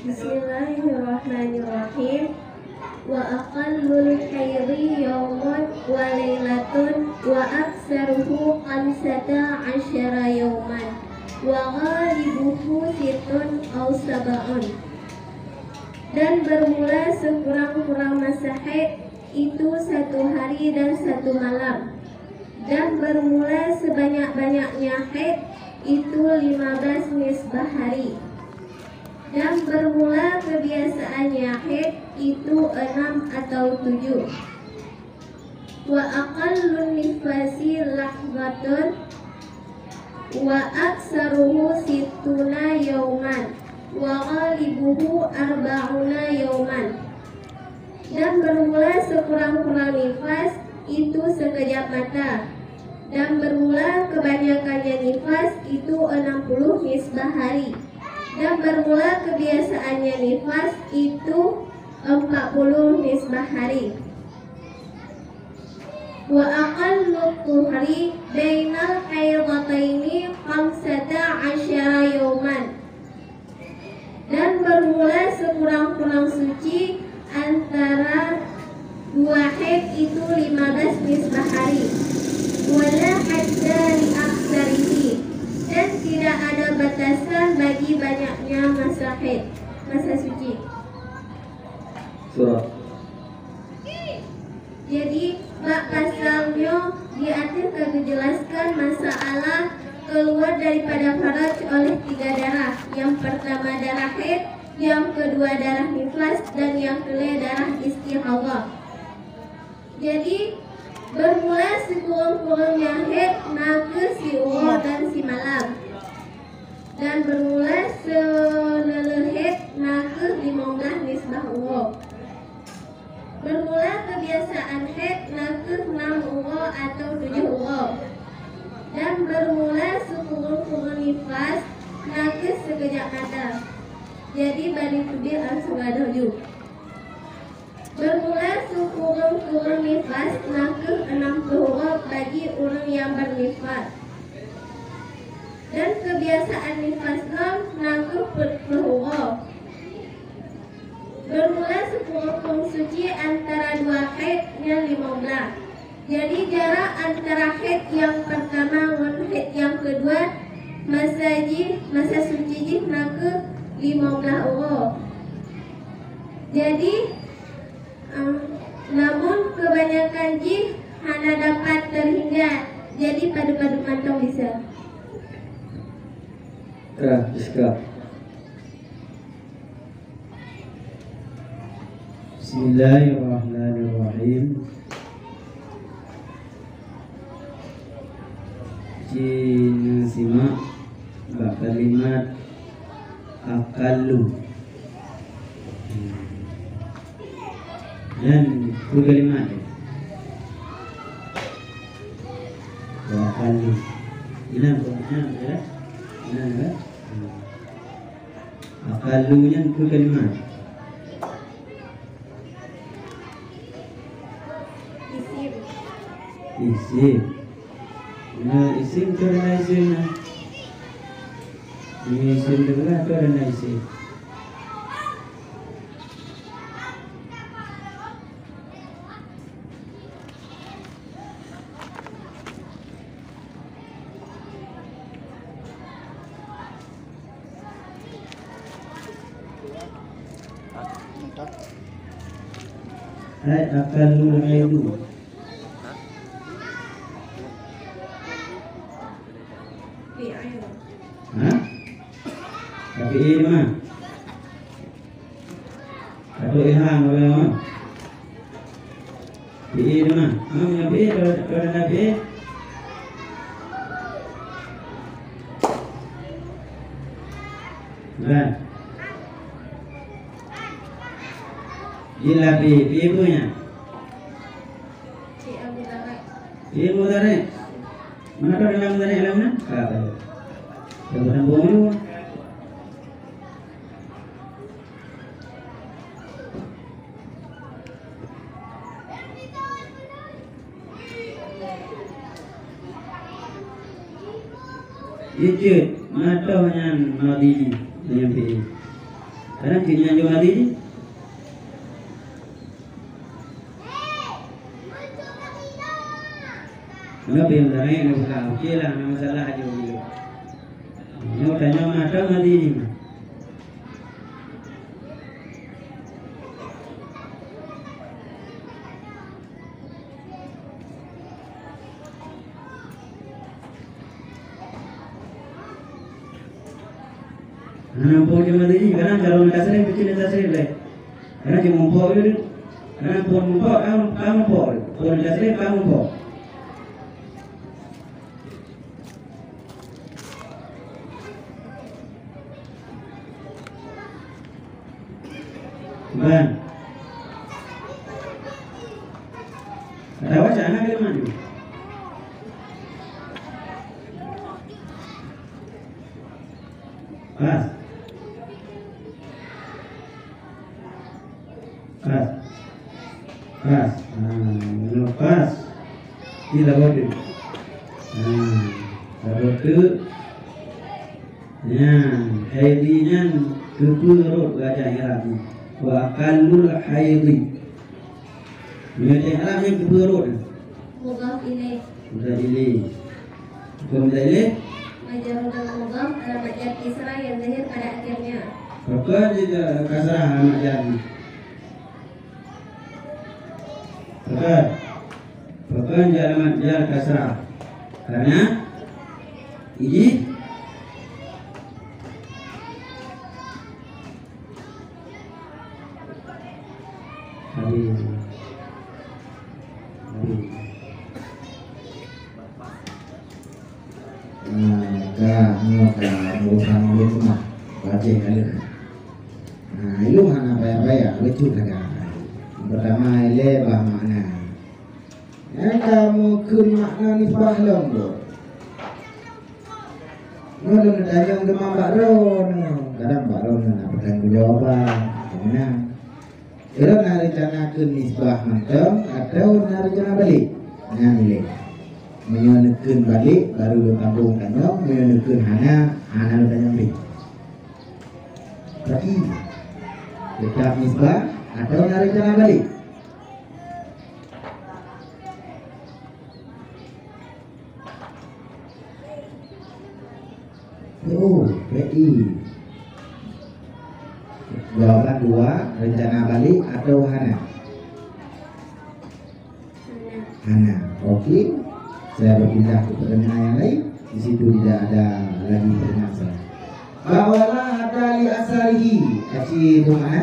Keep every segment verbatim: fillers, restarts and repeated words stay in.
Bismillahirrahmanirrahim. Wa aqallul haidhi yaumun wa lailatun wa aktsaruhu khamsata asyara yauman wa ghalibuhu sittun aw sab'un. Dan bermula sekurang-kurang masa haid itu satu hari dan satu malam. Dan bermula sebanyak-banyaknya haid itu lima belas nisbah hari. Dan bermula kebiasaannya haid itu enam atau tujuh. Wa aqallun nifasi lahzatun wa aksaruhu sittuna yauman wa ghalibuhu arba'una yauman. Dan bermula sekurang-kurang nifas itu sekejap mata. Dan bermula kebanyakannya nifas itu enam puluh nisbah hari. Dan bermula kebiasaannya nifas itu empat puluh nisbah hari. Wa aqallu tuhri bainal haidataini khamsata asyara yauman. Dan bermula sekurang-kurang suci antara dua haid itu lima belas nisbah hari. Wala hadda li aktsarihi. Dan tidak ada batasan bagi banyaknya masa haid, masa suci. Surah. Jadi, bak pasal nyoe di ateueh ka geujelaskan masalah keluar daripada faraj oleh tiga darah. Yang pertama darah haid, yang kedua darah nifas, dan yang keulhèe darah istihadhah. Jadi, bermula sikureueng-kureueng nyang haid na kheueh siuroe dan simalam. Dan bermula seuleuh-leuh haid na kheueh limong blaih nisbah uroe. Bermula kebiasaan haid na kheueh nam uroe atau tujoh uroe. Dan bermula sikureueng-kureueng nifas na kheueh sikeujap mata. Jadi, bani teubiet langsung gadôh ju. Bermula sikureueng-kureueng nifas na kheueh enam ploh uroe bagi ureueng nyang bernifas. Dan kebiasaan nifas lom na kheueh peuet ploh uroe. Bermula sikureueng-kureueng suci antara dua haid nyan limong blaih. Jadi, jarak antara haid nyang pertama ngon haid nyang keudua, masa jih, masa suci jih na kheueh limong blaih uroe. Jadi, eh, namun kebanyakan jih hana dapat teuhingga, jadi padub-padub mantong bisa. Ka, Siska. Bismillahirrahmanirrahim. Cina simak bak kalimat aqallu. Nyan peue kalimat nyan? Aqallu. Inan peue nyan, ya? Inan, ya? Aqallu nyan peue kalimat? Isim. Isim. Na isim, peue na isim na? Isim teupeugah, peue na isim? Hai, aqallu haidhu. Ha? Tapi ini mah. Satu ilham, boleh, ha? Piye teuma? Hah, meunyoe piye, kalau, kalau na piye? Bukan. Jila piye, piye peue nyan? Piye mudhari'? Mana ada dalam mudhari' dalam na? Ka apa? Coba sambung dulu. Ijeuet, matoh nyan madhi, nyan fi'il. Kadang cit nyan jeuet mandi jih. Nyoe pih meunarek neubuka. Oke lah, hana masalah jih. Nyoe tanyoe mantong mandi jih. Hana muphom jeuet mandi jih, kadang carông tasrif, peucit tasrif lé. Kadang cuma muphom je. Kadang phon muphom, ka, ka muphom. Phon tasrif, ka muphom. Ban. Atawa cak na keuleumah nyoe. Pas. Pas. Pas. Ha, nyoe pas. Di labotu. Ha, labotu. Nyan, haidhi nyan keupeue rot bacaan i'rab nyan? Wa aqallul haidhi. Meunyoe teuh i'rab nyan keupeue rot nyan? Mudhaf ilaih. Mudhaf ilaih. Bukan mudhaf ilaih? Majrur dan mudhaf alamat jar kisrah yang zahir pada akhirnya. Pakon jeuet kasrah alamat jar nyan? Pakon? Pakon jeuet alamat jar kasrah? Karena iji. Habis. Habis. Nah, ka, nyoe ka urusan ulôn teuma. Bajèe ka lheueh. Nah, ilôn hana payah-payah, bacut sagai. Peurtama ilèe bah makna. Nyang kamoe kheun makna nisbah lom dum. Nyoe lôn tanyong teuma bak droeneuh. Kadang bak droeneuh na peutanggung jawaban. Meunan. Droeneuh na reuncana kheun nisbah mantong atawa na reuncana balek? Nyan ilèe. Meunyoe neukheun balek, baru lôn sambông tanyong. Meunyoe neukheun hana, hana lôn tanyong lé. Tapi, teutap nisbah atawa na reuncana balek? Oh, baik. Jawaban dua, rencana balik atau hana? Hana. Oke. Saya berpindah ke pertanyaan yang lain. Di situ tidak ada lagi pertanyaan saya. Bak wala hatta li asarihi. Kasih Ibu Ana.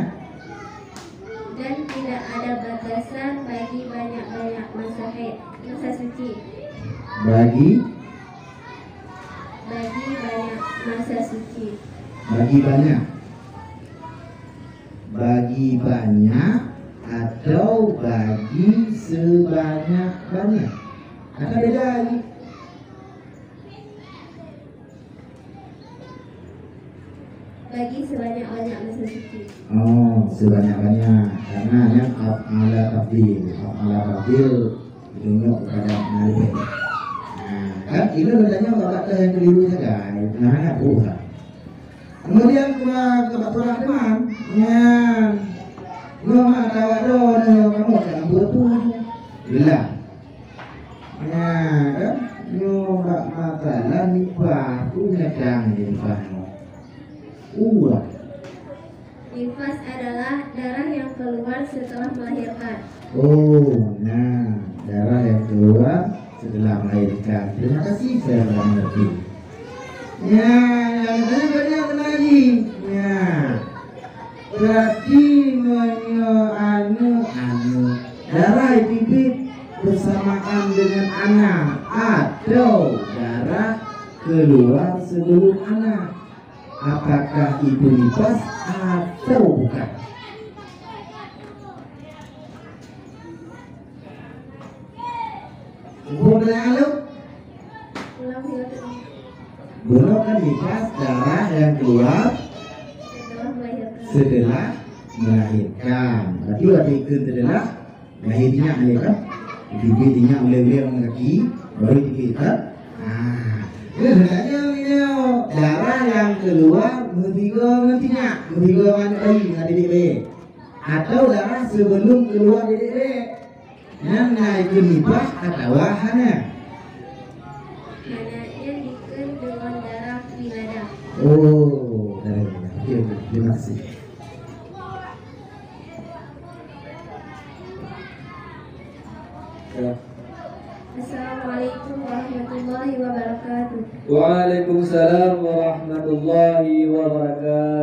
Dan tidak ada batasan bagi banyak-banyak masa haid, masa suci. Bagi? Bagi banyak masa suci. Bagi banyak. Bagi banyak atau bagi sebanyak-banyak? Atau beda lagi? Bagi sebanyak-banyak masa suci. Oh, sebanyak-banyak. Karena nyan af'ala tafdil. Af'ala tafdil tunjuk kepada makrifat. Nah, kan? Ini bertanya bak yang keliru sagai. Nah, nak berusaha. Kemudian kuma ke bak surah teman. Nyan. Nyoe mah tawadon nyoe kamoe dalam buku. Jelas. Nah, kan? Nyoe bak masalah nifas, tu nyadang nifas nyoe. Uwah. Nifas adalah darah yang keluar setelah melahirkan. Oh, nah, darah yang keluar setelah melahirkan. Terima kasih, saya telah mengerti. Ya, yang tanya banyak lagi. Ya. Berarti meunyoe aneuk, aneuk, darah jiteubiet bersamaan dengan anak atau darah keluar sebelum anak? Apakah itu nifas atau bukan? Bukan aneuk. Bunoe kan nifas darah yang keluar setelah melahirkan. Berarti waktu itu setelah lahirnya, ya kan? Tiba-tiba ulèe-ulèe lam kaki, baru tiba kan? Ah, itu sebenarnya darah yang Keuluwa meusigoe ngon sinyak, meusigoe manok bayi ngon didik lé. Atawa darah sibeulom keuluwa didik lé. Nyan na ikheun nifas atawa hana? Hana, nyan dikheun deungon darah wiladah. Oh, darah wiladah. Okey, okey. Terima kasih. Ya. Assalamualaikum warahmatullahi wabarakatuh. Waalaikumsalam warahmatullahi wabarakatuh.